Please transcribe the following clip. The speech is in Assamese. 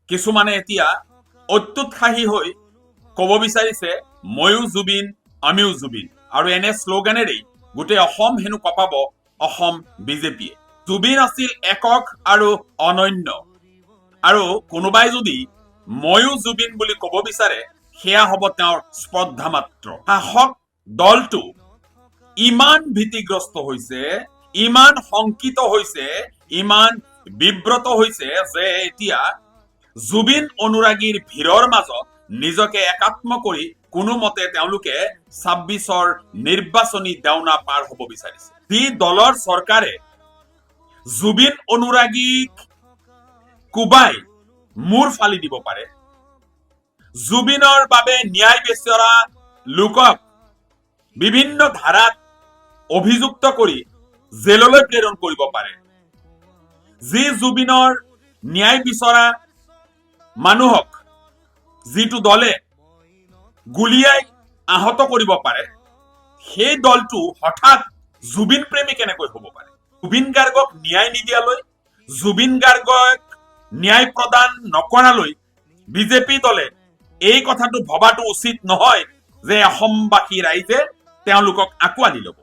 কিছুমানে এতিয়া অত্যুৎসাহী হৈ ক'ব বিচাৰিছে, "ময়ো জুবিন, আমিও জুবিন" আৰু এনে শ্লোগানেৰেই গোটেই অসম হেনো কঁপাব অসম বিজেপিয়ে। জুবিন আছিল একক আৰু অনন্য আৰু কোনোবাই যদি "ময়ো জুবিন" বুলি ক'ব বিচাৰে, সেয়া হ'ব তেওঁৰ স্পৰ্ধা মাত্ৰ। শাসক দলটো ইমান ভীতিগ্ৰস্ত হৈছে, ইমান শংকিত হৈছে, ইমান বিব্ৰত হৈছে যে এতিয়া জুবিন অনুৰাগীৰ ভিৰৰ মাজত নিজকে একাত্ম কৰি কোনোমতে তেওঁলোকে 26ৰ নিৰ্বাচনী দেওনা পাৰ হ'ব বিচাৰিছে। যি দলৰ চৰকাৰে জুবিন অনুৰাগীক কোবাই মূৰ ফালি দিব পাৰে, জুবিনৰ বাবে ন্যায় বিচৰা লোকক বিভিন্ন ধাৰাত অভিযুক্ত কৰি জেললৈ প্ৰেৰণ কৰিব পাৰে, যি জুবিনৰ ন্যায় বিচৰা মানুহক যিটো দলে গুলীয়াই আহত কৰিব পাৰে, সেই দলটো হঠাৎ জুবিন প্ৰেমী কেনেকৈ হ'ব পাৰে? জুবিন গাৰ্গক ন্যায় নিদিয়ালৈ, জুবিন গাৰ্গক ন্যায় প্ৰদান নকৰালৈ বিজেপি দলে এই কথাটো ভবাটো উচিত নহয় যে অসমবাসী ৰাইজে তেওঁলোকক আঁকোৱালি ল'ব।